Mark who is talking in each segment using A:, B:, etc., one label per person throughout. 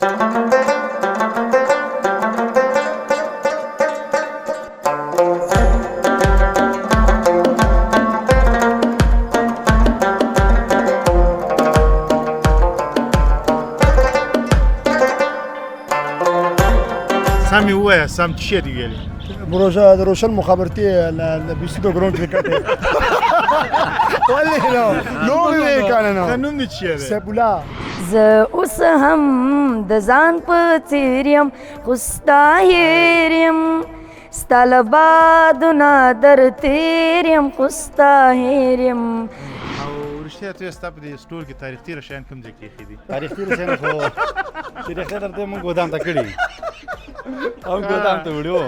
A: سم یې ووایه، سم څه شی دې ویلي؟
B: پروژه د روشن مخابرتي د بیسیدو ګراوند کرکټ ولې نو نوم یې کنه نو
A: نوم دې څه دی؟
B: سیف الله.
C: زه اوس هم د ځان په څېر یم، خو ستا هېر یم، ستا له بادونه در تېر یم، خو ستا هېر یم.
A: او رښتیا ته ستا په دې سټور کې تاریخ تېره شیان کوم ځای کې ایښي دي؟
D: تاریخ تېره شیان خو چې رښتیا درته موږ ګودام ته کړي او ګودام ته وړو،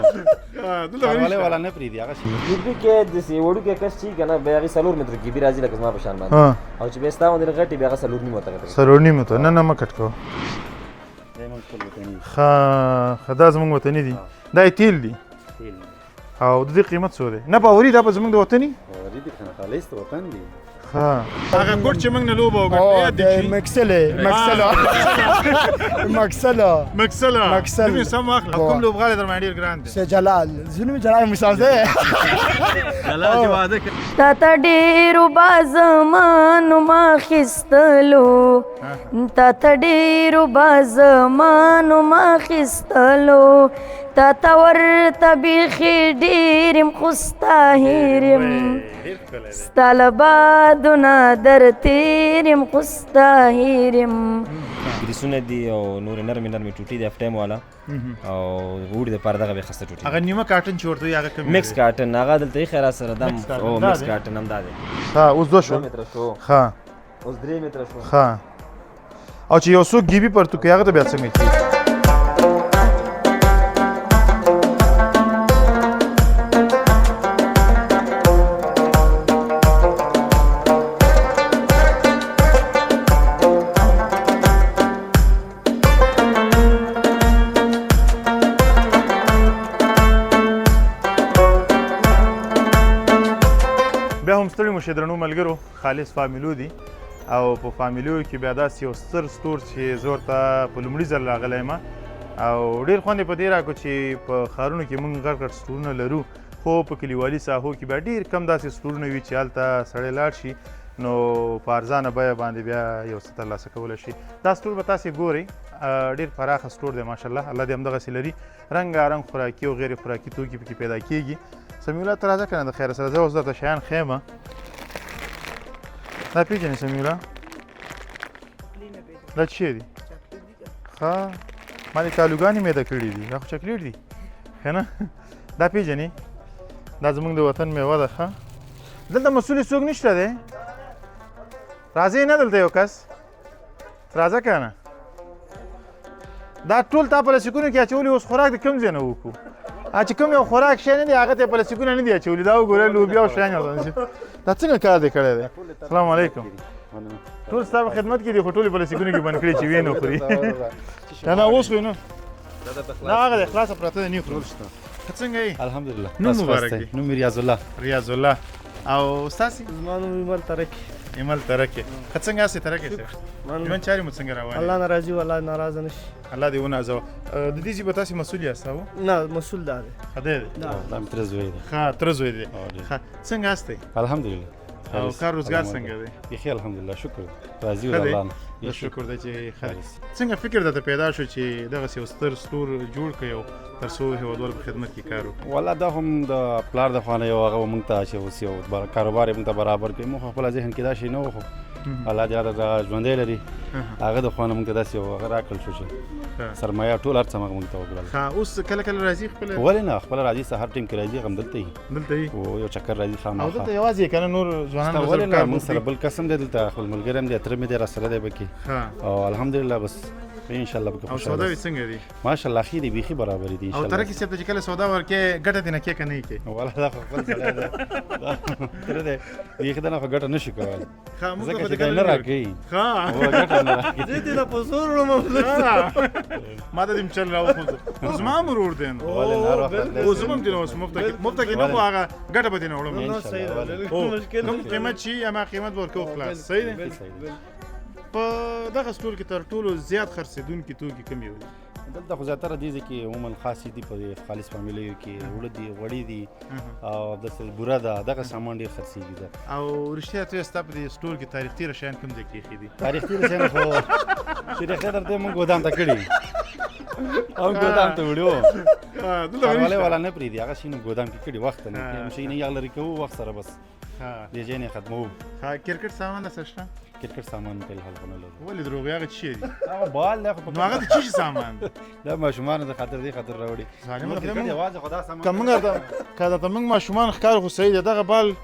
D: ښاروالۍ والا نه پرېږدي هغه شي.
E: ګیبي کې داسې وړوکی کس چې که نه، بیا هغې 4 متره ګیبي راځي لکه زما په شان باندې، او چې بیا ستا غوندې غټې بیا هغه 4.5 ته غټه.
A: 4.5 ته نه نه مه کټ کوه. ښه ښه، دا زموږ وطني دي، دا یې تیل دي. او د دې قیمت څو دی؟ نه باوري دا به زموږ د وطني؟
D: باوري دي که نه، خالص د وطن دي.
A: ښه، هغه ګوټ چې موږ نه لوبه وګټله یاد دې شي؟
B: مکسله مکسله مکسله
A: مکسله
B: مکسل.
A: نوم یې سم واخله. کوم لوبغاړی در باندې ډېر ګران دی؟
B: سه جلال، زه نوم جلال موسی دی.
D: جلال چې واده کوي.
C: تا ته ډېرو بازمانو ما خیستلو، تا ته ډېرو بازمانو ما خیستلو، تا ته ورته بیخي ډېر یم، خو ستا هېر یم، ستا له بادونه در تېر یم، خو ستا هېر یم.
E: ګریسونه دي او نورې نرمې نرمې ټوټې دي، اف ټایم والا، او اوړي دپاره دغه بیا خسته ټوټې.
A: هغه نیمه کاټن چې ورته وایي هغه کوم؟
E: مکس کاټن هغه دلته ایښی را سره دم. او مکس کاټن هم دا دی.
A: ښه، اوس 2 شو
E: متره شو.
A: ښه،
E: اوس 3 متره شو.
A: ښه، او چې یو څوک ګیبي پرتو کوي هغه ته بیا څنګه کېږي؟ بیا هم ستړي مو شئ درنو ملګرو، خالص فامیلو دي، او په فامیلو کې بیا داسې یو ستر ستور چې زه ورته په لومړي ځل راغلی یم، او ډېر خوند یې په دې راکړو چې په ښارونو کې موږ غټ غټ سټورونه لرو، خو په کلیوالي ساحو کې بیا ډېر کم داسې سټورونه وي چې هلته سړی لاړ شي نو په ارزانه بیه باندې بیا یو څه ترلاسه کولی شي. دا سټور به تاسې ګورئ، ډېر پراخه سټور دی ماشاءالله، الله دې همدغسې لري. رنګارنګ خوراکي او غیر خوراکي توکي پکې پیدا کېږي. سمیع الله ته راځه که نه د خیره سره، زه اوس درته شیان ښیم. دا پېژنې سمیع الله؟ دا څه شی دي؟ ښه، ما دې کالوګانې میده کړي دي، دا خو چاکلیټ دي که نه؟ دا پېژنې؟ دا زموږ د وطن میوه ده. ښه، دلته مسؤل څوک نشته دی؟ راځئ نه دلته یو کس راځه که نه؟ دا ټول تا پلاستیکونو کې اچولي، اوس خوراک د کوم ځای نه وکړو؟ چې کوم یو خوراک شی نه دی هغه ته پلاستیکونه نه دي اچولي. دا وګوره لوبیا او شیان ورته. دا څنګه کار دی کړی دی؟ السلام علیکم. ټول ستا په خدمت کې دي، خو ټولې پلاستیکونو کې بند کړي چې ویې نه خوري. نه نه اوس خو یې نه، نه هغه دی خلاصه پرته ده، نه خوري. څنګه یې؟
D: الحمدلله.
A: نوم مبارک دی.
D: نوم مې ریاض الله.
A: ریاض الله. او ستاسې؟
F: زما نوم ایمل ترکي.
A: ایمل ترکي. ښه، څنګه یاست ترکي صاحب؟ ژوند چارې مو څنګه روانې؟
F: الله ناراضي و، الله ناراضه نه شي.
A: الله دې ونازوه. د دې ځای به تاسې مسؤل یاست؟ او
F: نه، مسؤل دا دی.
A: ښه دی دی.
D: دا مې تره زوی دی.
A: ښه، تره زوی دی. ښه، څنګه یاستئ؟
D: الحمدلله.
A: او کار روزګار څنګه دی؟
D: بیخي الحمدلله، شکر، راضي یو د الله نه.
A: شکر دی چې ښه دی. څنګه فکر درته پیدا شو چې دغسې یو ستر سټور جوړ کړئ او تر څو هېوادوالو په خدمت کې کار وکړي؟
D: والله دا هم د پلار د خوا نه یو هغه موږ ته چې اوس یو کاروبار یې موږ ته برابر کړي. موږ خو خپله ذهن کې دا شی نه و، خو الله دې راته ژوندی لري، هغه د خوا نه موږ ته داسې یو هغه راکړل شو چې سرمایه ټول هر څه موږ ته وکړل.
A: ښه، اوس کله کله راځي خپله؟
D: ولې نه، خپله راځي، سهار ټیم کې راځي، هغه هم دلته وي.
A: دلته وي؟
D: او یو چکر راځي خامخا.
A: او دلته یوازې که نه نور ځوانان به
D: ولې
A: سره
D: نه،
A: کار
D: موږ سره
A: وکړي؟
D: بل کس هم دی دلته، خپل ملګری هم دی، تره مې دی راسره دی پکې. او الحمدلله بس ان شاء الله پکې
A: او
D: خوشحاله
A: سوداوې
D: یاست.
A: څنګه دي؟
D: ماشاءالله ښې دي، بیخي برابرې دي ان
A: او
D: شاء الله.
A: ترکي صاحب ته چې کله سودا ورکې ګټه دې نه کې که نه یې کې؟
D: والله دا خو خپل سړی دی، دا تره دی، بیخي دا نه خو ګټه نه شي کولی،
A: ښه، موږ
D: ځکه
A: ته خو
D: چې
A: دې
D: دی
A: ګټه
D: نه
A: نه
D: راکوي.
A: ښه،
D: او ګټه نه راکوي.
F: زه دې نه په زور وړم.
A: ما ته دې چل راوښود، زما هم ورور دی نو.
D: ولې نه، هر وخت راتلی
A: اوس هم دې نو اوس مفته کې، مفته کې نه، خو هغه ګټه به دې نه وړم.
D: ان شاء الله. ولې
A: کوم قیمت چې هماغه قیمت ورکوو، خلاص. صحیح دی؟
D: صحیح دی.
A: په دغه سټور کې تر ټولو زیات خرڅېدونکي توکي کوم یو دي؟
D: دلته خو زیاتره دې ځای کې عموما خاصې دي، په خالص فامیلیو کې اوړه دي، غوړي دي او داسې بوره ده، دغه سامان ډېر خرڅېږي ده.
A: او رښتیا ته ستا په دې سټور کې تاریخ تېره شیان کوم ځای کې ایښي دي؟
D: تاریخ تېره شیان خو چې رښتیا درته موږ ګودام ته کړي او ګودام ته وړو، ښاروالۍ والا نه پرېږدي، هغه شي نو ګودام کې کړي، وخت نه شي نه یې لرې کوو، وخت سره بس دې ځای نه ختموو.
A: کرکټ سامان درسره شته؟
D: کرکټ سامان په الحال خو نه لرو.
A: ولې دروغ؟ هغه څه شی دي؟
D: هغه بال دی خو
A: نو هغه د څه شي سامان دی؟
D: دا ماشومانو د خاطر دې خاطر راوړي.
A: ظالمه
D: کرکټ یوازې خو دا سامان
A: که موږ که درته موږ ماشومان ښکار خو صحیح دی، دغه بال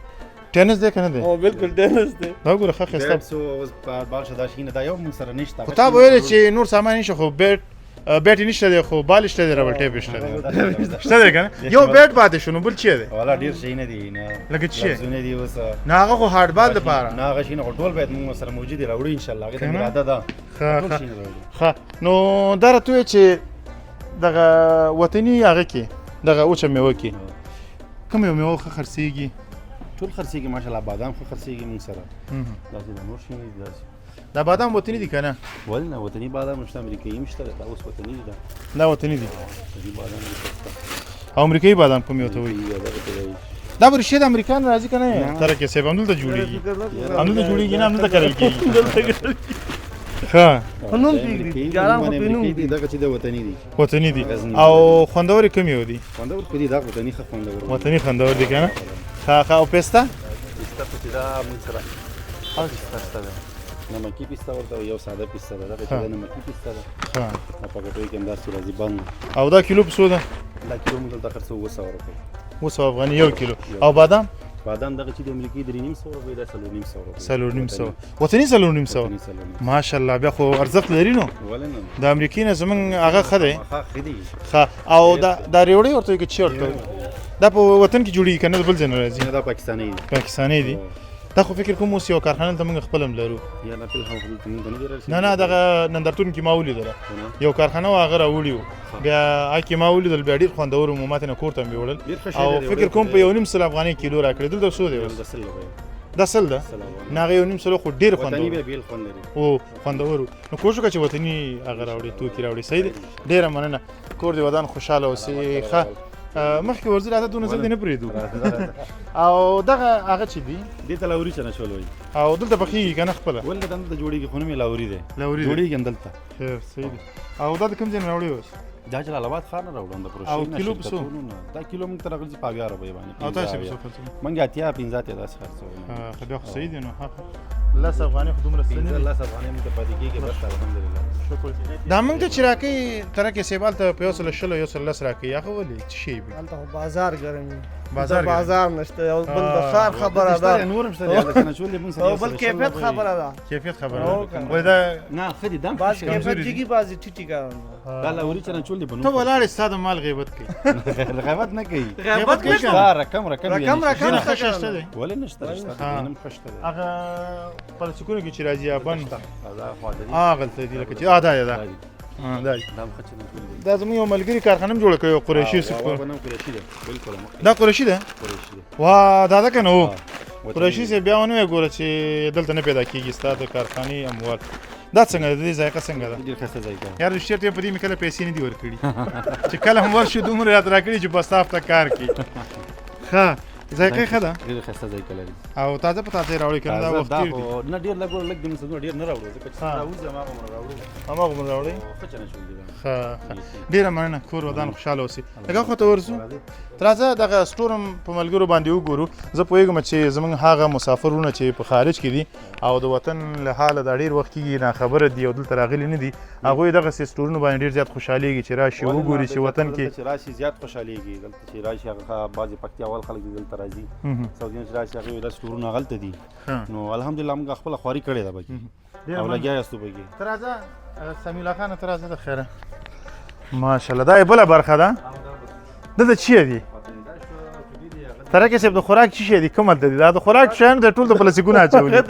A: ټینس دی که نه دی؟
F: هو بالکل ټینس دی.
A: دا وګوره ښه ښایسته
D: بیټ سو اوس بال شه دا شي نه، دا یو موږ سره نشته.
A: خو تا به ویلې چې نور سامان نشته، خو بیټ بیټ نشته دی، خو بال شته دی، ربل ټیپ شته دی، شته دی که نه؟ یو بیټ پاتې شو نو بل چی دی؟
D: والا ډېر شي نه دی، نه
A: لکه څه شی؟
D: لفظونه دي اوس.
A: نه هغه خو هارډ بال دپاره.
D: نه هغه شي نه، خو ټول باید موږ سره موجود راوړو ان شاء الله، هغې ته
A: که نه؟
D: اراده ده.
A: ښه ښه. نو دا راته ووایه چې دغه وطني هغه کې دغه وچه مېوه کې کوم یو مېوه ښه خرڅېږي؟
D: ټول خرڅېږي ماشاءالله، بادام ښه خرڅېږي موږ سره، داسې د نور شي نه دي داسې.
A: دا بادام وطني دي که نه؟
D: ولې نه، وطني بادام شته، امریکایي هم شته، دا اوس وطني دي.
A: دا وطني دي.
D: وطني بادام شته.
A: او امریکایي بادام کوم یو ته وایي؟ دا به رښتیا د امریکا نه راځي که نه؟ تره کې صاحب همدلته جوړېږي، همدلته جوړېږي، نه همدلته کرل کېږي. ښه
F: په نوم پرېږدي، جاران خو په نوم
D: دي. دغه چې د وطني دي،
A: وطني دي. او خوندورې کوم یو دي؟
D: خوندور خو دي، دا وطني ښه خوندور دي.
A: وطني خوندور دي که نه؟ ښه ښه. او پسته؟
D: پسته خو چې دا موږ سره پسته شته ده، نمکي پسته ورته یو ساده پسته ده، دغه چې ده نمکي پسته ده.
A: ښه.
D: دا پکټوي کې همداسې راځي بند.
A: او دا کیلو په څو ده؟
D: دا کیلو موږ دلته خرڅوو 700 روپۍ.
A: 700 افغانۍ یو کیلو. او بادام؟
D: بادام دغه چې د امریکې 350 روپۍ، دا 450 روپۍ.
A: 450 وطني 450. ماشاءالله بیا خو ارزښت لري نو.
D: ولې نه؟
A: د امریکې نه زمونږ هغه ښه دی.
D: ښه دی.
A: ښه. او دا ریوړۍ ورته وایي که چی ورته وایي؟ دا په وطن کې جوړېږي که نه بل ځای نه راځي؟
D: نه دا پاکستاني دي.
A: پاکستاني دي. دا خو فکر کوم اوس یو کارخانه دلته موږ خپل هم لرو. نه نه دغه نندارتون کې ما ولیدله، یو کارخانه وه هغه راوړي وو، بیا هغه کې ما ولیدل، بیا ډېر خوندور وو، ما ته نه کور ته هم یوړل. او فکر کوم په 1.5 افغانۍ کیلو راکړې. دلته څو دی اوس؟ دا 100 ده؟ نه هغه 1.5 خو ډېر خوندور و، خوندور و. نو کوښښ وکړه چې وطني هغه راوړې، توکي راوړې. صحیح دی، ډېره مننه، کور دې ودان، خوشحاله اوسې. ښه مخکې ورځي راته دونه زر دې نه پرېږدو. او دغه هغه چې دي
D: دې ته لاوري چنه چول وایي.
A: او دلته پخېږي که نه خپله؟
D: ولې دلته جوړېږي، خو نوم یې لاوري دی.
A: لاوري دی،
D: جوړېږي همدلته.
A: خیر صحیح دی. او دا د کوم ځای نه راوړی اوس؟
D: دا جلال آباد ښار نه راوړم، د پروشې
A: او کیلو په څو؟
D: دا کیلو موږ ته راغلي چې په 70 روپۍ باندې.
A: او تاسو په څو خرڅوئ؟
D: موږ 80 85 داسې خرڅوو.
A: ښه بیا خو صحیح دی نو. لس افغانۍ خو دومره څه نه دي.
D: 15 افغانۍ موږ ته پاتې کېږي بس، الحمدلله
A: شکر. دا موږ ته چې راکوي تره کې صاحب هلته په 120 110 راکوي، هغه ولې څه شی وي؟
F: هلته خو بازار ګرم وي،
A: بازار
F: بازار نشته، یو بل د ښار خبره ده،
D: نور هم شته دی،
F: او بل کیفیت خبره ده.
A: کیفیت خبره ده. ولې دا
D: نه ښه دي، دا
F: بعض کیفیت جګي بعضې ټیټي کار.
D: دا لاوري چنه چول دی.
A: ته ولاړې ستا د مال غیبت کوي.
D: غیبت نه کوي،
F: غیبت کوي.
D: دا رقم رقم
F: رقم رقم
A: ښه شته دی.
D: ولې نشته؟ شته نن ښه شته.
A: هغه پلاستیکونو کې چې راځي بند هغلته دي، لکه چې دا دی، دا دا دا زموږ یو ملګري کارخانه هم جوړه کړې، قریشي یوسف. دا قریشي ده؟ وا دا ده که نه و قریشي صاحب بیا ونه ګوره چې دلته نه پیدا کېږي ستا د کارخانې اموال. دا څنګه ده؟ د دې ذایقه څنګه ده؟
D: ډېر ښایسته ذایقه.
A: یار رښتیا ته په دې مې کله پیسې نه دي ورکړي، چې کله هم ورشو دومره راته راکړي چې بس هفته کار کوي. ښه ذایقه ښه ده،
D: ډېره ښایسته ذایقه لري.
A: او تازه په تازه یې راوړې که نه دا وخت تېر دي؟
D: نه ډېر لږ لږ دې موږ ډېر نه راوړو، ځکه چې راوځي هماغومره راوړو.
A: هماغومره راوړئ؟
D: ښه چنه چول دي.
A: ښه ښه، ډېره مننه، کور ودان، خوشحاله اوسې. لږه خوا ته ورځو، راځه دغه سټور هم په ملګرو باندې وګورو. زه پوهېږم چې زموږ هغه مسافر وروڼه چې په خارج کې دي او د وطن له حاله دا ډېر وخت کېږي ناخبره دي او دلته راغلي نه دي، هغوی دغسې سټورونو باندې ډېر زیات خوشحالېږي چې راشي وګوري چې وطن کې
D: چې راشي زیات خوشحالېږي. دلته چې راشي هغه بعضې پکتیاوال خلک دي دلته راځي، سعودي چې راشي هغوی دا سټورونه هغلته دي. نو الحمدلله موږ خپله خواري کړې ده پکې او لګیا یاستو پکې.
A: ته راځه سمیع الله خانه، ته راځه د خیره. ماشاءالله دا یې بله برخه ده. دلته چی دي؟ تره کې صاحب د خوراک څه شی دي؟ کوم هلته دي؟ دا د خوراک شیان د ټول د پلاستیکونه اچولي،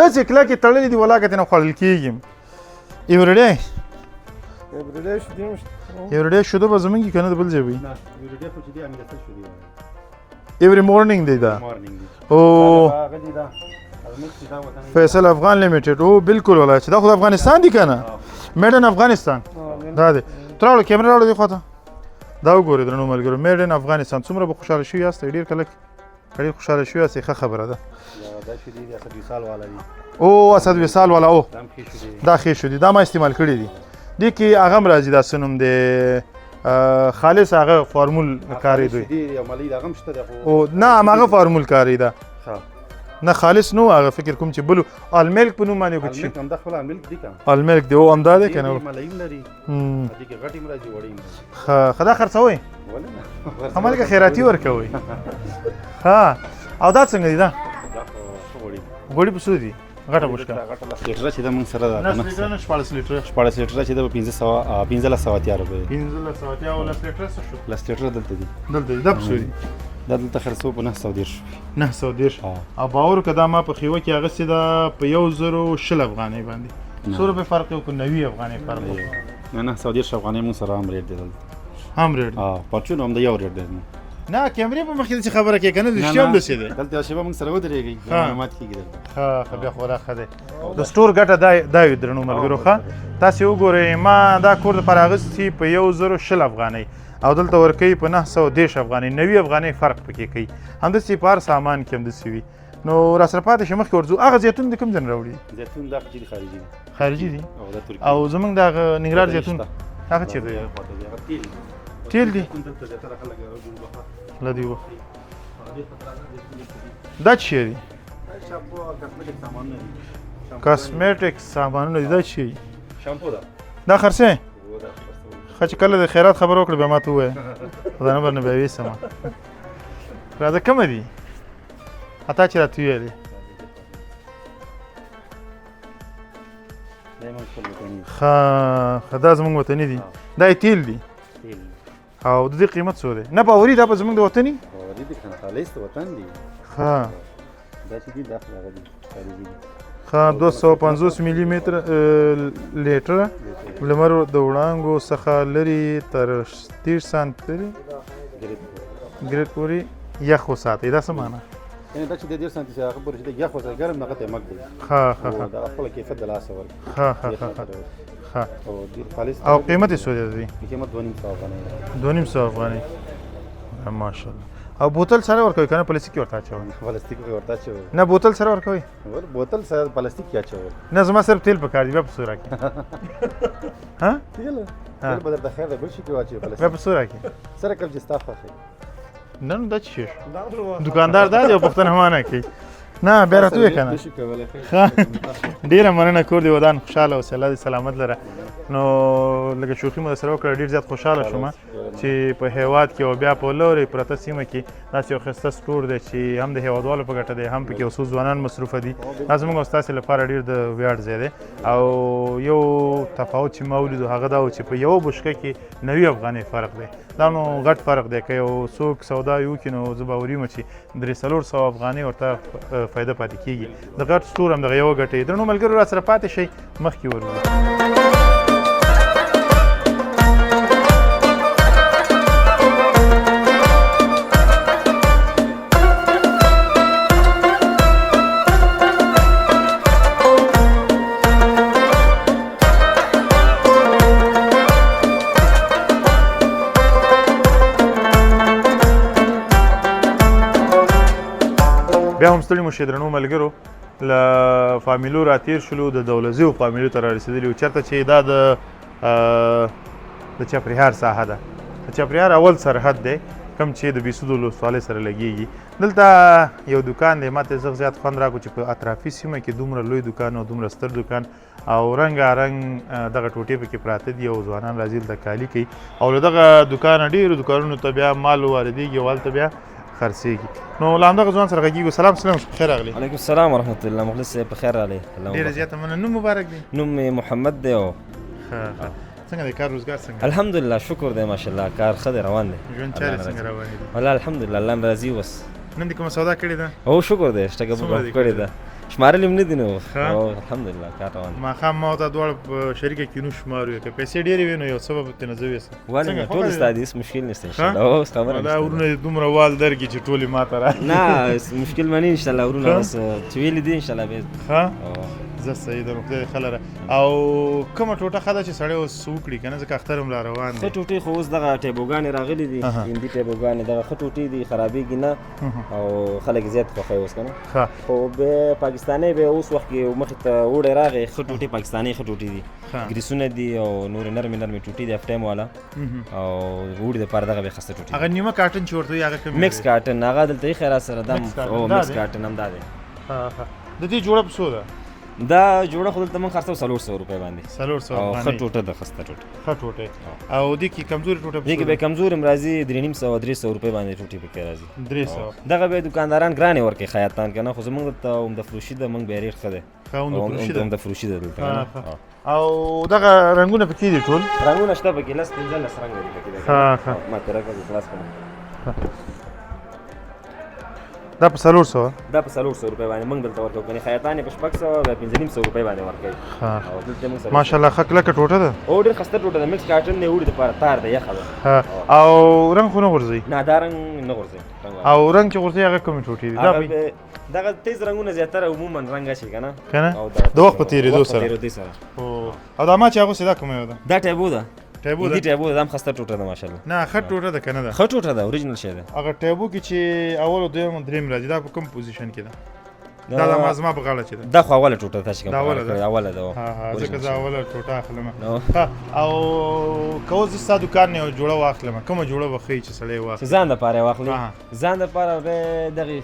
A: داسې کلکې تړلې دي ولاکه ترې نه خوړل کېږي. ایورډی ایورډی شوده به زمونږ که نه د بل ځای وي؟ ایوري مورنینګ دی دا. او فیصل افغان لیمیټډ. او بالکل ولا چې دا خو د افغانستان دی کنه، میډ ان افغانستان دا دی. تراوړو کیمره راوړو دی خواته، دا وګورئ درنو ملګرو، میډ ان افغانستان. څومره به خوشاله شوي یاست، ډېر کله ډېر خوشاله شوي یاست، ښه خبره ده.
D: دا چې دی اسد وصال والا دی.
A: او اسد وصال والا، او
D: دا هم ښې شودې.
A: دا ښې شودې، دا ما استعمال کړي دي. دې کې هغه هم راځي، دا څه نوم دی، خالص هغه فارمول کاري دوی.
D: شودې او ملۍ دا هم شته دی خو.
A: او نه هماغه فارمول کاري ده.
D: ښه.
A: نه خالص نو هغه فکر کوم چې بلو الملک په نوم باندې وکړي.
D: الملک هم دا خپل الملک دی کنه.
A: الملک دی، او همدا دی کنه.
D: ملۍ هم لري، دې کې غټې هم راځي، وړې هم راځي.
A: ښه، دا خرڅوئ؟
D: ولې نه،
A: همالکه خیراتي ورکوئ. ښه، او دا څنګه دی؟ دا
D: دا خو ښه غوړي.
A: غوړي په څو دي؟ غټه بوشکه.
D: غټه 10 لیټره چې ده موږ سره ده.
A: 10 لیټره نه 14 لیټره.
D: 14 لیټره چې ده په 1580 روپۍ.
A: 1580. او 10 لیټره څه شو؟
D: 10 لیټره دلته دي.
A: دلته دي. دا په څو دي؟
D: دا دلته خرڅو په 930 روپۍ.
A: 930. او باور که دا ما په خیوه کې اخیستې ده په 1020 افغانۍ باندې. څو روپۍ فرق دی؟ په 90 افغانۍ فرق دی.
D: نه 930 افغانۍ موږ سره هم ریټ دی دلته.
A: هم ریټ؟
D: پرچون هم د یو ریټ دی.
A: نه کیمرې په مخ کې داسې خبره کوې که نه، رښتیا هم داسې دی.
D: دلته یو شېبه موږ سره ودرېږئ، معلومات کېږي دلته.
A: ښه ښه، بیا خورا ښه دی. د سټور ګټه دا وي درنو ملګرو. ښه، تاسې وګورئ، ما دا کور دپاره اخیستي په 1020 افغانۍ او دلته ورکوي په 930 افغانۍ، 90 افغانۍ فرق پکې کوي. همداسې په هر سامان کې همداسې وي. نو راسره پاتې شئ، مخکې ورځو. هغه زیتون د کوم ځای نه راوړي؟
D: زیتون دا خو چې دي خارجي دي.
A: خارجي دي؟
D: او دا ترکي.
A: او زمونږ د هغه ننګرهار زیتون هغه چېرته دی؟ تیل دي له دې وخت. دا څه شی دي؟ کاسمیټک سامانونه دي. دا څه شی دي؟
D: شامپو ده.
A: دا خرڅې؟ ښه، چې کله د خیرات خبره وکړه بیا ما ته ووایه، دا نه به بیا ویسم. راځه، کومه دي؟ اتا چې راته وویلې. ښه ښه، دا زموږ وطني دي. دا یې تیل دي. او د دې قیمت څو دی؟ نه باوري دا به زموږ د وطني؟
D: باوري دي کنه، خالص د وطن دي.
A: ښه،
D: دا چې دي دا خو هغه دي خارجي دي.
A: ښه، 250 ملي متر لیټره لمر د وړانګو څخه لرې تر 30 سانتي ګریډ پورې یخ وساتئ. دا څه معنا؟
D: یعنې دا چې د 30 سانتي هغه پورې چې یخ وساتي، ګرم هغه ته مګ دی.
A: ښه ښه ښه،
D: دا خپل کیفیت د لاسه ورکړي.
A: ښه ښه ښه ښه.
D: او ډېر خالص.
A: او قیمت یې څو دی د دې؟
D: قیمت 250 افغانۍ دی.
A: 250 افغانۍ. ماشاءالله. او بوتل سره ورکوي که نه پلاستیک کې ورته اچوي؟
D: پلاستیک کې ورته اچوي.
A: نه بوتل سره ورکوي؟
D: بوتل سره پلاستیک کې اچوي.
A: نه زما صرف تیل پکار دي، بیا په څو راکړي؟ ها
D: تیل تیل به درته خیر دی، بل شي کې واچوي پلاستیک.
A: بیا په څو راکړي؟
D: سره کوم چې ستا خوښ وي.
A: نه نو دا څه شی شو؟ دکاندار دا دی او پوښتنه ما نه کوي. نه بیا راته ووایه که نه. ډېره مننه، کور دې ودان، خوشحاله اوسې، الله دې سلامت لره. نو لږه شوخي مو درسره وکړه، ډېر زیات خوشحاله شوم چې په هېواد کې او بیا په لورې پرته سیمه کې داسې یو ښایسته سټور دی چې هم د هېوادوالو په ګټه دی، هم پکې یو څو ځوانان مصروفه دي. دا زموږ او ستاسې لپاره ډېر د ویاړ ځای دی. او یو تفاوت چې ما ولیدو هغه دا و چې په یوه بوشکه کې 90 افغانۍ فرق دی. دا نو غټ فرق دی، که یو څوک سودا یې وکړي نو زه باوري یم چې 300-400 افغانۍ ورته فایده پاتې کېږي. د غټ سټور هم دغه یوه ګټه یې. درنو ملګرو را سره پاتې شئ، مخکې ورځو. بیا هم ستړي مو شئ درنو ملګرو، له فامیلو را تېر شولو، د دولزیو فامیلو ته را رسېدلي وو، چېرته چې دا د چپریهار ساحه ده. د چپریهار اول سرحد دی کوم چې د بیسودو ولسوالۍ سره لګېږي. دلته یو دکان دی، ما ته یې زیات خوند راکړو چې په اطرافي سیمه کې دومره لوی دکان او دومره ستر دکان او رنګارنګ دغه ټوټې پکې پراته دي او ځوانان راځي دلته کالي کوي او له دغه دکانه ډېرو دکانونو ته بیا مال واردېږي او هلته بیا خرڅېږي. نو له همدغه ځوان سره غږېږو. سلام سلام، په خیر راغلې.
E: علیکم السلام ورحمت الله. مخلص صاحب په خیر راغلې.
A: ډېره زیاته مننه. نوم مبارک دی؟
E: نوم مې محمد دی. او
A: ښه ښه، څنګه دی کار روزګار څنګه؟
E: الحمدلله شکر دی، ماشاءالله کار ښه دی، روان دی.
A: ژوند چارې څنګه روانې دي؟
E: والله الحمدلله، الله راضي. اوس
A: نن دې کومه سودا کړې ده؟
E: هو شکر دی، شته
A: څومره دې
E: کړې ده؟ شمارلې هم نه دي نو.
A: ښه.
E: او الحمدلله کار روان دی.
A: ماښام ما او تا دواړه په شریکه کینو شمارو، که پیسې ډېرې وي نو یو څه به ترې نه زه ویسم.
E: ولې
A: څنګه
E: نه،
A: خوښه
E: ټول
A: دې ده؟
E: ستا دي، هېڅ مشکل نشته
A: ښه؟
E: انشاءالله. او اوس خبره
A: دا
E: نشته.
A: ورونه دې دومره وال درکړي چې ټولې ماته راکړي.
E: نه هېڅ مشکل به نه انشاءالله ورونه،
A: ښه؟
E: بس چې ویلي دي انشاءالله به.
A: ښه؟
E: او
A: زه صحیح ده، خدای دې ښه لره. او کومه ټوټه ښه ده چې سړی اوس وکړي که نه، ځکه اختر هم را روان
E: ښه
A: دی.
E: ټوټې خو اوس دغه ټیبوګانې راغلي دي، هندي ټیبوګانې، دغه ښه ټوټې دي، خرابېږي نه او خلک یې زیات خوښوي اوس که نه.
A: ښه.
E: خو به پاکستاني به اوس وخت کې مخې ته اوړی راغی، ښه ټوټې پاکستاني ښه ټوټې دي،
A: ښه.
E: ګریسونه دي او نورې نرمې نرمې ټوټې دي، اف ټایم والا او اوړي دپاره دغه به ښسته ټوټې.
A: هغه نیمه کاټن چې ورته وایي هغه کوم
E: مکس کاټن هغه دلته یې را سره دم
A: مکس کاټن،
E: او
A: دا
E: مکس
A: دی؟
E: کاټن هم دا دی.
A: ښه ښه. د دې جوړه په څو ده؟
E: دا جوړه خو دلته موږ خرڅو 400 روپۍ باندې.
A: 400
E: او ښه
A: افغانۍ.
E: ټوټه ده، ښسته ټوټه.
A: ښه ټوټه. او دې کې کمزورې ټوټه په
E: دې
A: څو
E: کې به
A: ده؟
E: کمزورې هم راځي، 350 300 روپۍ باندې ټوټې پکې راځي.
A: 300.
E: دغه به دکانداران ګرانې ورکوي خیاطان که نه، خو زموږ دلته عمده فروشي ده، موږ بیا ریټ ښه دی.
A: ښه، عمده فروشي ده.
E: عمده فروشي ده دلته که نه.
A: ښه، ښه. او دغه رنګونه پکې دي ټول؟
E: رنګونه شته پکې، 10 15 رنګه دي پکې.
A: ښه، ښه.
E: ما ته راکړه زه خلاص کړم.
A: دا په 400؟
E: دا په 400 روپۍ باندې موږ دلته ورکوو، کنې خیاطان یې په 600 بیا 550 روپۍ باندې ورکوي.
A: ښه.
E: او دلته موږ سره
A: ماشاءالله ښه کلکه ټوټه ده.
E: او ډېر ښسته ټوټه ده، مکس کاټن دی، اوړي دپاره تار دی، یخه ده.
A: ښه. او رنګ خو نه غورځوي؟
E: نه دا رنګ نه غورځوي.
A: او رنګ چې غورځوي هغه کومې ټوټې دي؟ دا
E: هغه به دغه تیز رنګونه زیاتره عموما رنګ شي که نه؟
A: که نه؟
E: او
A: د وخت په تېرېدو
E: وخت په
A: سره.
E: تېرېدو سره.
A: او دا ما چې اغوستې دا کومه یوه ده؟
E: دا ټیبو ده.
A: ټیبو ده؟
E: هندي ټیبو ده، دا هم ښسته ټوټه ده ماشاءالله.
A: نه ښه ټوټه ده که نه ده؟
E: ښه ټوټه ده، original شی ده.
A: هغه ټیبو کې چې اول او دویم او دریم راځي دا په کوم position کې ده؟ دا د ما زما په غاړه چې ده.
E: دا خو اوله ټوټه ده چې کوم
A: دا اوله ده.
E: اوله ده.
A: ها ها، ځکه زه اوله ټوټه اخلم.
E: نو.
A: ښه. او که اوس زه ستا دکان نه یوه جوړه واخلم، کومه جوړه به ښه وي چې سړی واخلي؟
E: چې ځان دپاره یې واخلي؟
A: ها.
E: ځان دپاره به دغې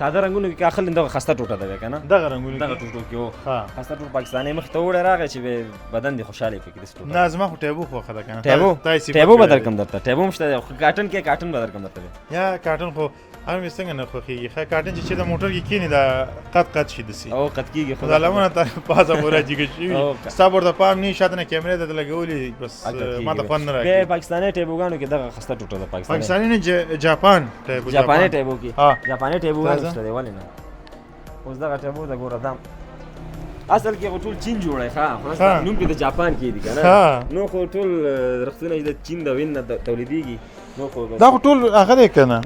E: ساده رنګونو کې که اخلي دغه خسته ټوټه ده بیا که نه؟
A: دغه رنګونو
E: دغه
A: کې؟
E: ټوټو کې هو.
A: ښه.
E: خسته ټوټه پاکستاني مخې ته اوړی راغی چې به بدن دې خوشحاله پکې داسې ټوټه.
A: نه زما خو ټیبو خوښه ده که نه.
E: ټیبو؟
A: تا یې صفت
E: ټیبو به
A: کړی دی.
E: درکم درته، ټیبو هم شته دی، خو کاټن کې کاټن به درکم درته بیا.
A: یا کاټن خو هغه مې څنګه نه خوښېږي. ښه کاټن چې چېرته موټر کې کښېني دا قد قد شي داسې.
E: او قد کېږي خو
A: دا لمنه تر پاسه پورې جګه شوي.
E: او
A: ستا به ورته پام نه وي، شاته نه کیمرې درته لګولي، بس
E: قد کېږي
A: ما ته
E: بیا.
A: خوند نه
E: بیا
A: راکوي.
E: پاکستاني ټیبوګانو کې دغه خسته ټوټه ده. پاکستاني
A: پاکستاني نه جاپان ټیبو.
E: جاپاني ټیبو کې
A: ها.
E: جاپاني ټیبوګانو
A: تازه؟
E: شته دی، ولې نه؟ اوس دغه ټیبو ده ګوره، دا اصل کې خو ټول چین جوړی، ښه خو
A: ښه.
E: نوم پرې د جاپان کې دي که نه؟
A: ښه.
E: نو خو ټول رختونه چې د چین د وین نه تولیدېږي، نو خو بس
A: دا خو ټول هغه دی که نه،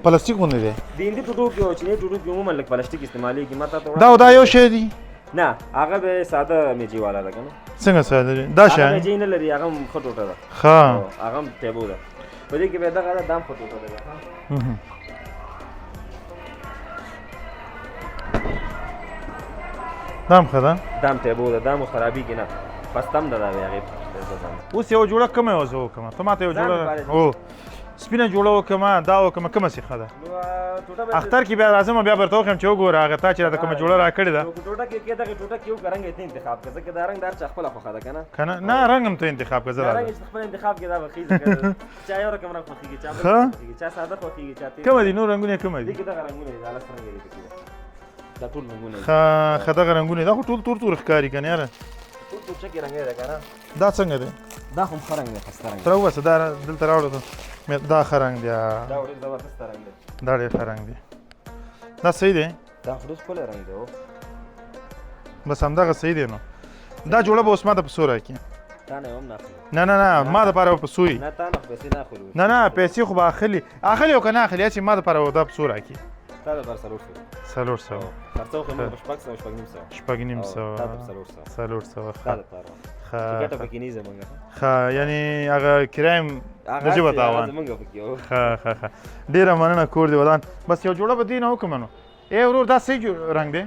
A: پلاستیک غوندې دی.
E: د هندي ټوټو کې او چیني ټوټو کې عموما لږ پلاستیک استعمالېږي. ما تا ته
A: دا او دا یو شی دی؟
E: نه هغه به ساده میجي والا ده که نه.
A: څنګه ساده دی؟ دا شی
E: هغه میجي نه لري، هغه هم ښه ټوټه ده.
A: ښه.
E: هغه هم ټیبو ده، په دې کې به دغه ده، دا هم ښه ټوټه ده بیا، ښه.
A: دا هم ښه ده.
E: دا هم ټیبو ده، دا هم خرابېږي نه، پسته هم ده دا بیا هغې
A: اوس یوه جوړه کومه یوه زه وکړم؟ ته ما ته یوه
E: ځان
A: جوړه
E: لپاره
A: او سپینه جوړه وکړم، دا وکړم، کومه سي ښه ده؟
E: نو ټوټه به
A: اختر کې بیا راځم، بیا به درته وښیم چې وګوره هغه تا چې راته کومه جوړه راکړې ده.
E: نو که ټوټه کې کې دغه ټوټه کې یو رنګ یې ته انتخاب کړه، ځکه دا رنګ د هر چا خپله خوښه ده که نه؟
A: که نه؟ نه رنګ هم ته انتخاب کړه، زه
E: دا رنګ
A: راځم.
E: چې خپل انتخاب کې دا به ښه وي، ځکه چا یو رقم رنګ خوښېږي، چا بل
A: ښه؟
E: رنګ خوښېږي، چا ساده خوښېږي، چا تیز.
A: کومه دي نور رنګونه یې کومه
E: دې
A: دي؟
E: کې دغه رنګونه دي، دا لس رنګه دي پکې، دا ټول رنګونه دي.
A: ښه ښه، دغه رنګونه دا خو ټول تور تور ښکاري که نه یاره؟
E: ټول تور چکې رنګ دی که نه؟
A: دا څنګه دی؟
E: دا خو هم ښه رنګ دی، ښایسته رنګ دی.
A: تر وباسه دا دلته راوړه ته. دا ښه رنګ دی.
E: دا ډېر زبردست رنګ دی.
A: دا ډېر ښه رنګ دی. دا صحیح دی؟
E: دا خو ډېر ښکلی رنګ دی.
A: بس همدغه صحیح دی. نو دا جوړه به اوس ما ته په څو راکړي؟
E: تا نه هم نه اخلي.
A: نه نه نه، ما دپاره به په څو وي.
E: نه تا نه خو پیسې نه اخلي.
A: نه نه، پیسې خو به اخلي، اخلي او که نه اخلي، هسې ما دپاره به دا په څو راکړي؟
E: تا دپاره 400.
A: 400.
E: خرڅو خو موږ په 600، 650.
A: 650.
E: تا ته په 400.
A: 400.
E: تا
A: ښه
E: دپاره
A: ښه
E: ګټه پکې نه زمونږ.
A: ښه، یعنې هغه کرایه هم د ژبه تاوان
E: زمونږ پکې.
A: ښه ښه ښه، ډېره مننه، کور دې ودان. بس یو جوړه به دې نه وکړم نو. ای ورور دا صحیح رنګ دی؟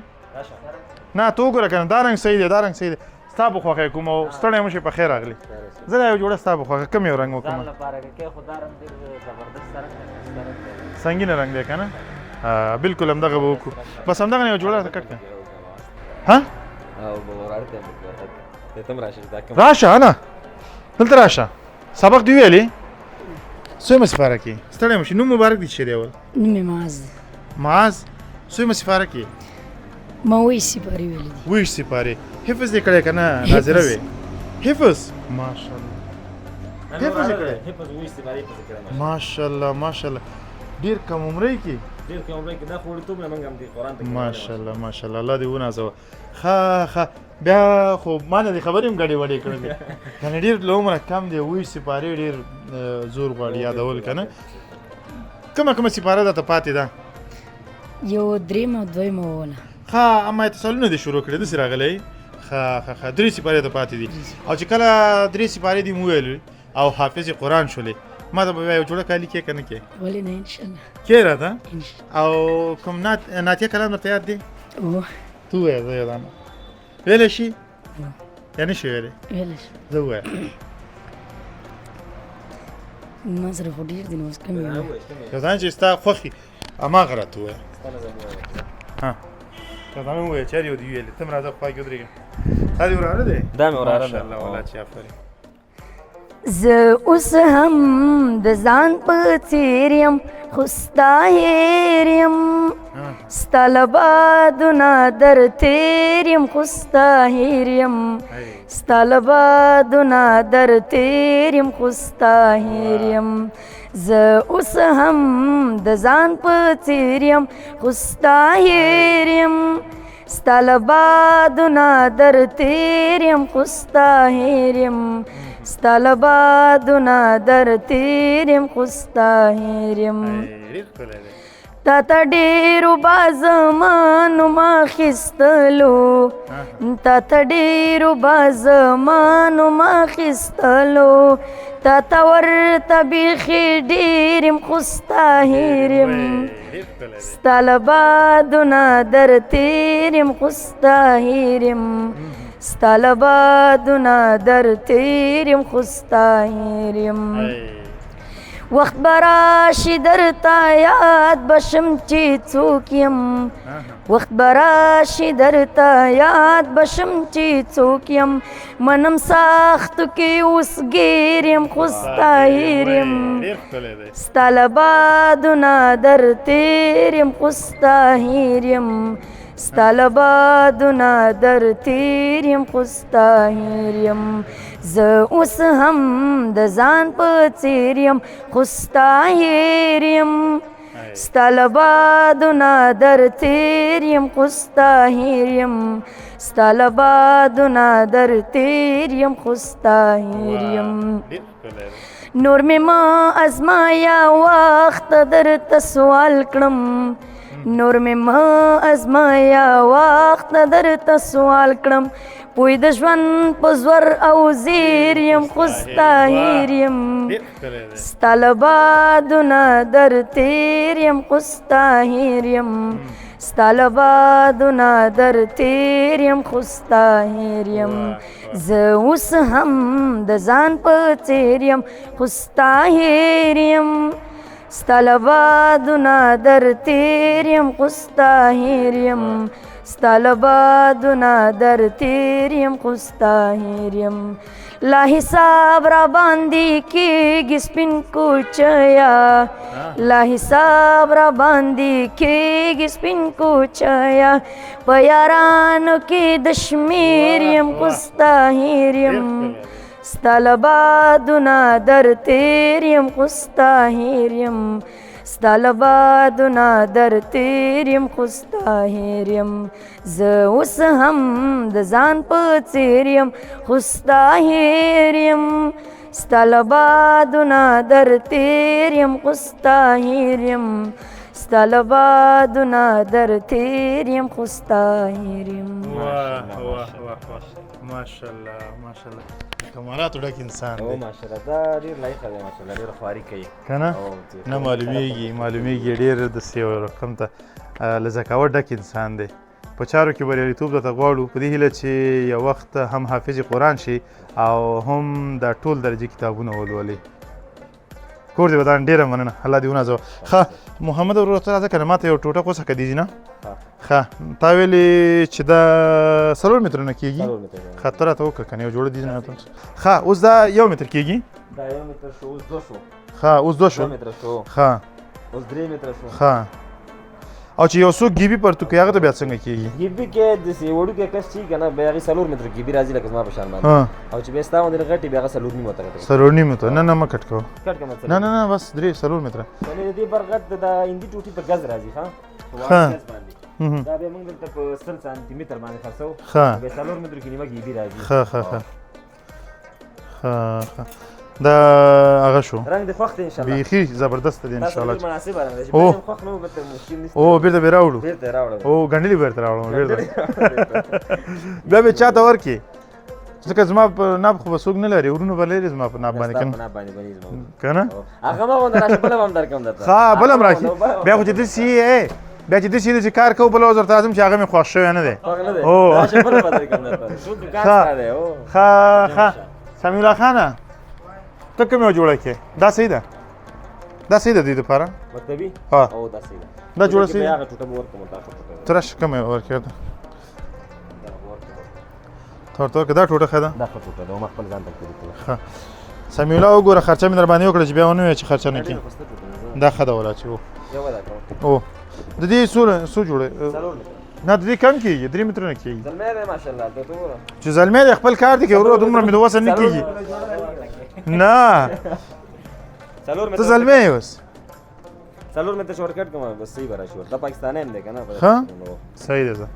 A: نه ته وګوره که نه، دا رنګ صحیح دی، دا رنګ صحیح دی. ستا په خوښه یې کوم او ستړی مه شې، په خیر راغلې. زه دا یو جوړه ستا په خوښه کوم یو رنګ وکړم؟
G: ځان لپاره کې خو دا رنګ ډېر زبردست رنګ دی، ښایسته رنګ دی.
A: سنګینه رنګ دی که نه؟ بالکل همدغه به وکړو. بس همدغه یو جوړه راته کټ کړه. ها؟ راشه انا دلته راشه، سبق دې ویلې؟ څومه سپاره کې ستړی مه شې. نوم مبارک دې څه دی اول؟
C: نوم مې معاذ دی.
A: معاذ، څومه سپاره کې؟
C: ما ویش سپارې ویلې دي.
A: ویش سپارې. حفظ دې کړی که نه؟ ناظره وې حفظ؟ ماشاءالله حفظ یې کړی.
E: حفظ ویش سپارې حفظ کړی.
A: ماشاءالله ماشاءالله، ډېر کم عمرۍ کې.
E: ډېر کم عمر کې دا خو وړوکتوب نه موږ هم دې قرآن ته
A: ماشاءالله ماشاءالله، الله دې ونازوه. ښه ښه، بیا خو ما نه دې خبرې هم ګډې وډې کړلې که نه، ډېر له عمره کم دی، 22 سپارې ډېر زور غواړي یادول که نه. کومه کومه سپاره درته پاتې ده؟
C: یو درېیمه او دویمه ووله.
A: ښه، اما اتصالونه دې شروع کړې، داسې راغلی. ښه ښه ښه، 3 سپارې ته پاتې دي. او چې کله 3 سپارې دې وویلې او حافظ قرآن شولې، ما ته به بیا یو جوړه کالي کې که نه کې؟
C: ولې نه، انشاءالله
A: کې راته. او کوم نعتیه کلام درته یاد دی؟ ته ووایه، زه یادانه ویلی شي یا نه شي ویلی؟
C: ویلی شي.
A: زه ووایه.
C: ما سره خو ډېر دي نو اوس کم یې ووایم.
A: یو ځان چې ستا خوښي هماغه راته ووایه. ها یو ځان ووایه چې هر یو دې ویلې. ته هم راځه خوا کې ودرېږه. دا دې وراره دی؟
E: دا مې وراره دی.
A: ماشاءالله والله چې آفرین.
C: زه اوس هم د ځان په څېر یم، خو ستا هېر یم، ستا له بادونه در تېر یم، خو ستا هېر یم، ستا له بادونه در تېر یم، خو ستا هېر یم. زه اوس هم د ځان په څېر یم، خو ستا هېر یم، ستا له بادونه در تېر یم، خو ستا هېر یم، ستا له بادونه در تېر یم، خو ستا هېر یم. تا ته ډېرو بازمانو ما خیستلو، تا ته ډېرو بازمانو ما خیستلو، تا ته ورته بیخي ډېر یم، خو ستا هېر یم، ستا له بادونه در تېر یم، خو ستا هېر یم، ستا له بادونه در تېر یم، خو ستا هېر یم. وخت به راشي درته یاد به شم چې څوک یم، وخت به راشي درته یاد به شم چې څوک یم، منم سختو کې اوس ګیر یم، خو ستا هېر یم، ستا له بادونه در تېر یم، خو ستا هېر یم، ستا له بادونه در تېر یم، خو ستا هېر یم. زه اوس هم د ځان په څېر یم، خو ستا هېر یم، ستا له بادونه در تېر یم، خو ستا هېر یم، ستا له بادونه در تېر یم، خو ستا هېر یم. نور مې ما ازمایا وخت درته سوال کړم، نور مې ما ازمایا وخت درته سوال کړم، پوی د ژوند په زور او زیر یم، خو ستا هېر یم، ستا له بادونه در تېر یم، خو ستا هېر یم، ستا له بادونه در تېر یم، خو ستا هېر یم. زه اوس هم د ځان په څېر یم، خو ستا هېر یم، ستا له بادونه در تېر یم، خو ستا هېر یم، ستا له بادونه در تېر یم، خو ستا هېر یم. لا حساب را باندې کېږي سپین کوچیا، لا حساب را باندې کېږي سپین کوچیا، په یارانو کې د شمېر یم، خو ستا هېر یم، ستا له بادونه در تېر یم، خو ستا هېر یم، ستا له بادونه در تېر یم، خو ستا هېر یم. زه اوس هم د ځان په څېر یم، خو ستا هېر یم، ستا له بادونه در تېر یم، خو ستا هېر یم، ستا له بادونه در تېر یم، خو ستا هېر یم.
A: واه واه واه واه، ماشاءالله ماشاءالله، کمالاتو ډک انسان دی.
E: ماشاءالله، دا ډېر لایقه دی، ماشاءالله ډېره خواري کوي
A: که نه؟ نه معلومیږي، معلومیږي ډېر داسې یو رقم ته له ذکاوت ډک انسان دی. په چارو کې بریالیتوب درته غواړو، په دې هیله چې یو وخت هم حافظ قرآن شي او هم دا ټول درجې کتابونه ولولي. کور دې ودان، ډېره مننه، الله دې ونازوه. ښه محمد ورور ته راځه که نه، ما ته یو ټوټه کوسه که دي نه. ښه، تا ویلې چې دا 4 متره نه کېږي؟ ښه، ته راته وکړه که نه، یو جوړه دي نه. ښه، اوس دا 1 متر کېږي؟
E: دا 1 متر شو، اوس 2 شو.
A: ښه، اوس 2 شو.
E: 2 متره شو.
A: ښه،
E: اوس 3 متره شو.
A: ښه، او چې یو څوک ګیبي پرتو کوي هغه ته بیا څنګه کېږي؟
E: ګیبي کې داسې وړوکی کس چې که نه، بیا هغې 4 متره ګیبي راځي لکه زما په شان باندې، او چې بیا ستا غوندې غټي بیا هغه 4.5 ته کټ کوي.
A: 4.5 ته؟ نه نه، مه کټ کوه.
E: کټ کوه.
A: نه نه نه، بس 3 4 متره.
E: یعنې د دې بر غټ د هندي ټوټي په ګز راځي. ښه،
A: ښه.
E: باندې دا بیا موږ دلته په 100 سانتي متر باندې خرڅوو.
A: ښه.
E: بیا 4 مترو کې نیمه ګیبي راځي.
A: ښه ښه ښه ښه ښه، دا هغه شو.
E: رنګ دې خوښ دی ان شاء الله؟
A: بیخي زبردست دی ان شاء الله.
E: مناسب رنګ دی، چې بیا خوښ نه و بلته مشکل نشته.
A: او بیرته به راوړو.
E: بیرته راوړو.
A: او ګنډلي بیرته راوړم، بیرته بیا به چاته ورکې، ځکه زما په ناب خو به څوک نه لري، ورونه به لري زما په ناب باندې.
E: کنه په ناب باندې بني زما
A: که نه
E: هغه ما غونډه راشه، بله به هم درکوم درته.
A: ښه، بله هم راشي بیا خو چې داسې یې، بیا چې داسې چې کار کوو بله ورځ ورته راځم چې هغه مې خوښ شوی نه دی. ښه ښه، سمیع الله خانه ته کوم یو جوړه کړې؟ دا صحیح ده، دا صحیح ده دوی دپاره؟
E: مکتبي؟
A: ها،
E: او دا صحیح ده،
A: دا جوړه صحیح ده.
E: هغه ټوټه به ورکړم تا، ټوټه
A: ته راشه، کومه یې ورکړې ده ته ورته ورکړه. دا ټوټه ښه ده،
E: دا ښه ټوټه ده، ما خپل ځان ته کړې.
A: ښه سمیع الله وګوره، خرچه مې در باندې وکړه چې بیا ونه وایې چې خرچه نه کړي. دا ښه ده ولا چې او د دې څو جوړې؟ نه، د دې کم کېږي، 3 مترونه کېږي.
E: زلمی دی ماشاءالله، ته وګوره
A: چې زلمی دی، خپل کار دی کوي وروره، دومره مې د وسه نه کېږي. نه، ته زلمی یې اوس.
E: 4 متر شارټ کټ کوم، بس صحیح به راشي ورته. دا پاکستانی هم دی که نه؟
A: ښه صحیح دی،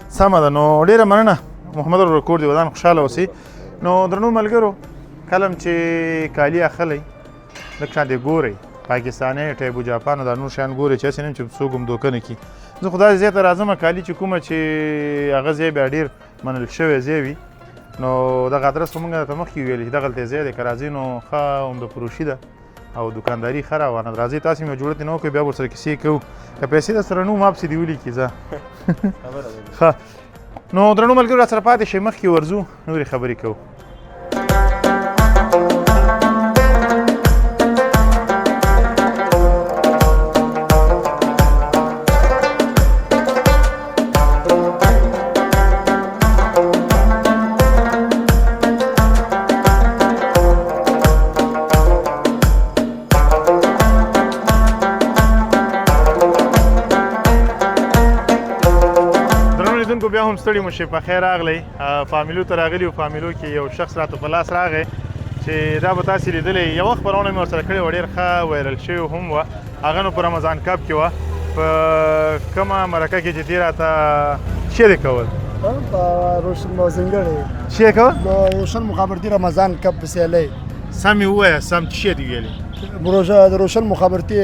A: سمه ده. نو ډېره مننه محمد ورور، کور دې ودان، خوشحاله اوسئ. نو درنو ملګرو، کله هم چې کالي اخلئ لږ شان دې ګورئ، پاکستاني ټیبو جاپان دا نور شیان ګورئ، چې هسې نه چې څوک هم دوکه نه کړي. زه خو داسې ځای ته راځم کالي چې کومه چې هغه ځای بیا ډېر منل شوی ځای وي. نو دغه ادرس خو موږ درته مخکې ویلي چې دغلته ځای دی، که راځئ نو ښه عمده فروشي ده او دکانداري ښه روانه ده. راځئ تاسې مې جوړه ترې نه وکړئ، بیا به ورسره کیسې کوو. که پیسې در سره نه ما پسې دې ولیکي ځه. ښه، نو درنو ملګرو را سره پاتې شئ، مخکې ورځو نورې خبرې کوو. بیا هم ستړي مو شئ، په خیر راغلی. فامیلو ته راغلي یو، فامیلو کې یو شخص راته په لاس راغی چې دا به تاسې لیدلی، یوه خپرونه مې ورسره کړې وه، ډېر ښه وایرل شوی هم وه. هغه نو په رمضان کپ کې وه، په کومه مرکه کې چې دې راته څه دې کول؟
B: روشن مازنګړی
A: څه یې کول؟
B: روشن مخابرتي رمضان کپ سیالۍ.
A: سم یې ووایه، سم څه دې ویلي؟
B: د روشن مخابرتي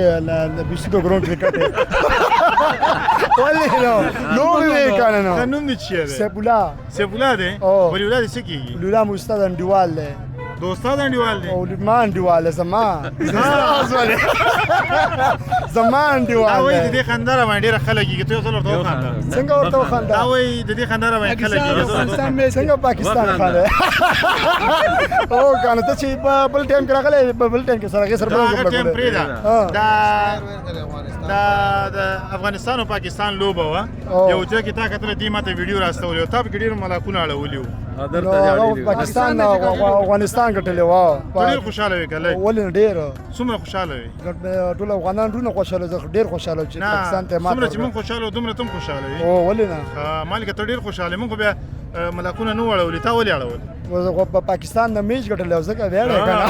B: بیسودو ګراونډ کرکټ. ولې نو نوم یې که نه؟
A: نو نوم دې څه دی؟
B: سیف الله.
A: سیف الله دی؟ ولی الله دې څه کېږي؟
B: ولی الله مو استاد انډیوال دی.
A: د استاد انډیوال دی؟
B: او ما انډیوال دی، زما زما انډیوال
A: دا وایي د
B: دی.
A: دې خندا را باندې ډېره ښه لګېږي، ته یو ځل ورته وخانده.
B: څنګه ورته وخانده؟
A: دا وایي د دې خندا را باندې ښه لګېږي.
B: څنګه پاکستان خانه؟ او که نه ته چې په بل ټایم کې راغلی، په بل ټایم کې سره هغې سره
A: دا
B: بل
A: هغه ټایم پرېږده، دا دا د افغانستان او پاکستان لوبه وه، یو ځای کې تا کتله، دې ماته ویډیو راستولې وه، تا پکې ډېر ملاقونه اړولي وو.
B: پاکستان افغانستان ګټلې وه.
A: ته ډېر خوشحاله وې که لږ؟
B: ولې نه، ډېر.
A: څومره خوشحاله وې؟
B: ټول افغانان ډېر خوشحاله، زه ډېر خوشحاله چې پاکستان ته ماته.
A: څومره چې موږ خوشحاله وو دومره ته هم خوشحاله وې.
B: او ولې نه؟
A: ما لکه ته ډېر خوشحاله، موږ خو بیا ملاقونه نه وړولې، تا ولې اړولې؟
B: خو په پاکستان نه میچ ګټلی ځکه ویاړی که نه؟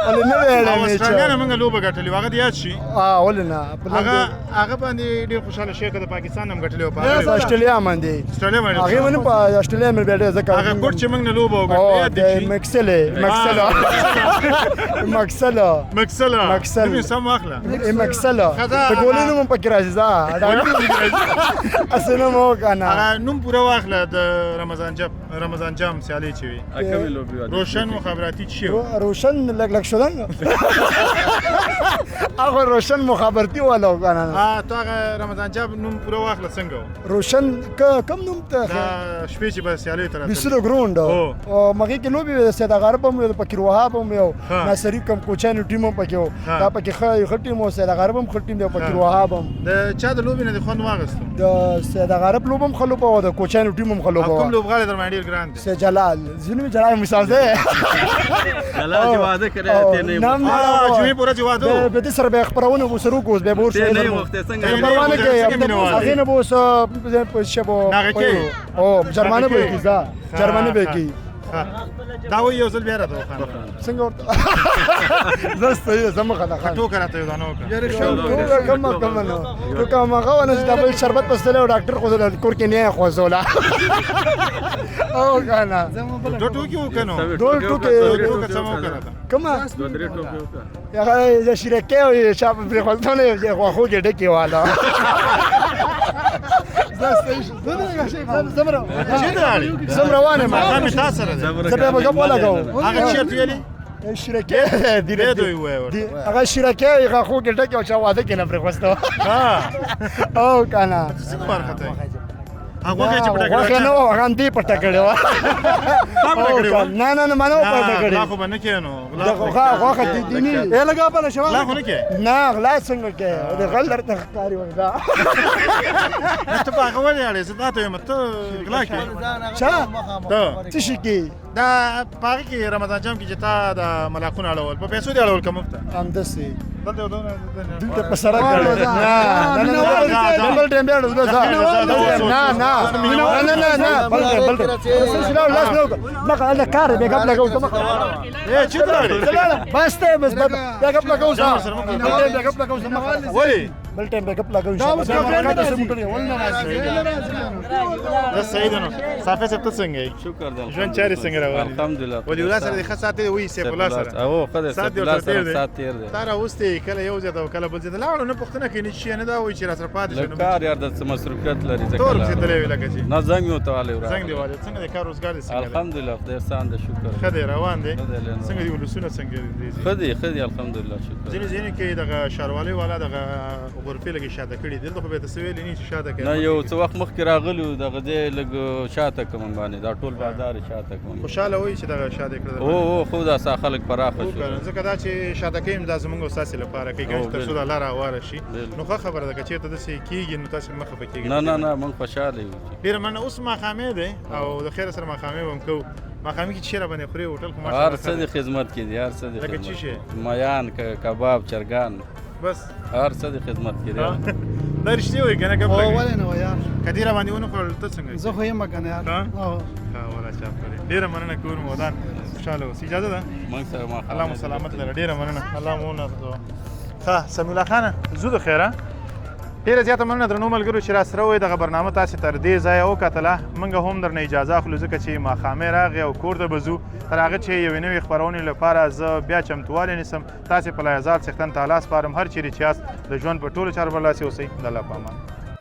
B: ولې نه ویاړی میچ؟
A: اسټرالیا نه موږ لوبه ګټلې وه، هغه دې یاد شي؟
B: ولې نه؟
A: هغه باندې ډېر خوشحاله شوی که د پاکستان هم ګټلې وه، په
B: هغه اسټرالیا باندې.
A: اسټرالیا باندې
B: هغې باندې په اسټرالیا مې بیا ډېر ځکه
A: هغه ګوټ چې موږ نه لوبه وګټله یاد دې شي؟
B: مکسلې مکسله مکسله
A: مکسله
B: مکسل
A: نوم یې سم واخله.
B: مکسله د ګولۍ نوم هم پکې راځي، ځه هسې نوم وکړه نه.
A: هغه نوم پوره واخله د رمضان جام، رمضان جام سیالۍ چې وي. روشن مخابراتي چې وو؟
B: روشن لږ لږ شدن هغه روشن مخابراتي والا و که نه؟
A: ته هغه رمضان جام نوم پوره واخله څنګه و؟
B: روشن کوم نوم ته؟
A: دا شپې چې به سیالیو ته راتلې.
B: بیسودو ګراونډ او مغې کې لوبې وې، سید غارب هم وې، پکې وهاب هم وې، ناصري کوم کوچیانو ټیم هم پکې و، دا پکې ښه ټیم و، سید غارب هم ښه ټیم دی، پکې وهاب هم.
A: د چا د لوبې نه دې خوند واخیستو؟
B: د سید غارب لوبه هم ښه لوبه وه، د کوچیانو ټیم هم ښه لوبه وه.
A: کوم لوبغاړی در باندې ډېر ګران دی؟
B: سید جلال، ځینې مې جلال مثال دی.
H: الله چې واده کړی ته نه
B: نام نه
A: جمعې پر ورځ واده و.
B: به دې سره به خپرونه وسره وکړو، اوس به ورشو.
H: ته نه غوښتې څنګه؟
B: پروا نه کوي،
A: څنګه مینه والي؟
B: هغې نه به اوس په شبو
A: ناغه کوي؟
B: او جرمانه به یې کړي، ځه جرمانه به یې کړي.
A: دا وایي یو ځل بیا راته وخانده.
B: څنګه ورته زه صحیح زه مخه ده خان
A: ټوکه راته یو دانه وکړه.
B: ټوکه کومه کومه نو ټوکه هغه ونه چې دا بل شربت پستلی او ډاکټر خو زه کور کې نه خوځوله او که نه
A: دوه ټوکې وکړه نو.
B: دوه ټوکې
A: ټوکه څه مو وکړه راته؟
B: کومه
H: دوه درې ټوکې وکړه.
B: هغه شیرکې او چا پرې خوځونه غوښو کې ډکې واله. زه روان یم،
A: ماښام تا سره دی.
B: زه بیا به ګپ ولګوم.
A: هغه چېرته ویلې؟
B: شیرکې دی
A: بیا دوی ووایه ورته.
B: هغه شیرکې غاښو کې ډکې او چا واده کې نه پرېښوستو. او که نه
A: څنګه وارخطا یې؟ هغه غوښه چې پټه کړې
B: غوښه نه وه، هغه همدې پټه کړې وه.
A: تا پټه کړې وه؟
B: نه نه نه، ما نه وه پټه کړې.
A: غلا خو به نه کوې نو.
B: د غوښه دې دیني
F: ای لګا په شوه.
A: غلا خو نه کوې؟
B: نه، غلا څنګه کوې؟ د غل درته ښکاري ورته.
A: ته په هغه ولې اړې؟ زه تا ته وایم ته غلا کوې.
B: چا
A: ته
B: څه شي کې؟
A: دا په هغه کې رمضان جام کې چې تا د ملاقونه اړول په پیسو دې اړول که مفته؟
B: همداسې
A: دلته یو دونه
B: دلته په سړک نه نه نه، بل ټیم بیا نه نه نه نه نه نه، بل ټیم بل ټیم لاس نه مخه هلته کار دی، بیک اپ لګوو ته مخه.
A: ای چېرته لاړې؟
B: بس ته بس بیک اپ لګوو، ځه بل ټیم بیک اپ لګوو، ځه مخه.
A: ولې؟
B: بل ټیم بیک اپ لګوو.
F: دا اوس کمپلین نه راځي.
A: دا صحیح ده نو. صافی صاحب ته څنګه یې؟
H: شکر دی،
A: ژوند چارې څنګه روان دي؟
H: الحمدلله.
A: ولي الله سره دې ښه سات دی؟ وایي سیف الله سره
H: او ښه دی،
A: سات
H: سیف
A: دې
H: الله
A: ورسره تېر
H: سره
A: دی.
H: سات تېر دی.
A: تا راوستې کله یو ځای ته او کله بل ځای ته لاړو، نه پوښتنه کوي نه چې نه دا وایي چې راسره پاتې شه.
H: لږ کار یار د څه مصروفیت لري ځکه
A: تور پسې
H: لاړو.
A: تللی وي لکه چې
H: نه، زنګ مې ورته والی.
A: څنګه دی والي؟ څنګه دی کار روزګار دی څنګه دی؟
H: الحمدلله، خدای احسان دی، شکر.
A: ښه دی، روان دی.
H: ښه دی، لنډ.
A: څنګه دی ولسونه څنګه دي؟
H: ښه دی ښه دی، الحمدلله شکر.
A: ځینې ځینې کې دغه ښاروالۍ والا دغه غرفې لږې شاته کړي، دلته خو به ته څه ویلي نه چې شاته کوي.
H: نه، یو څه وخت مخکې راغلي وو، دغه ځای لږ شاته کوم باندې دا ټول بازار یې شاته کوم.
A: خوشحاله وایي چې دغه شاته کړه؟
H: او او خو دا سا خلک پراخه شو
A: ځکه دا چې شاته کوي دا زمونږ او ستاسې لپاره کوي که تر څو دا لاره هواره شي. نو ښه خبره ده که چېرته داسې کېږي نو تاسې مخه په کېږي.
H: نه نه نه، موږ خوشحاله یو.
A: ډېره مننه. اوس ماښامی دی او د خیره سره ماښامی به هم کوو. ماښامي کې چې راباندې خورې هوټل خو
H: هر څه د خدمت کې دي، هر څه د
A: لکه چې شی؟
H: میان، کباب، چرګان،
A: بس
H: هر څه د خدمت کې دي.
A: دا رښتیا وایي که نه ګپ لګوي؟
F: ولې نه وایي یار.
A: که دې راباندې ونه خوړل ته څنګه؟
F: زه خو یم که نه یار.
A: ښه ولا چا پرې. ډېره مننه، کور مو ودان، خوشحاله اوسئ. اجازه ده؟
H: موږ سره ماښام.
A: الله مو سلامت لره. ډېره مننه، الله مو ونازوه. ښه سمیع الله خانه ځو د خیره. ډېره زیاته مننه درنو ملګرو چې راسره وئ. دغه برنامه تاسې تر دې ځایه وکتله، موږ هم درنه اجازه اخلو ځکه چې ماښامی راغی او کور ته به ځو. تر هغه چې یوې نوې خپرونې لپاره زه بیا چمتووالی نیسم، تاسې په لایزال څښتن تعالی سپارم. هر چیرې چې یاست د ژوند په ټولو چارو برلاسي اوسئ. د الله په امان.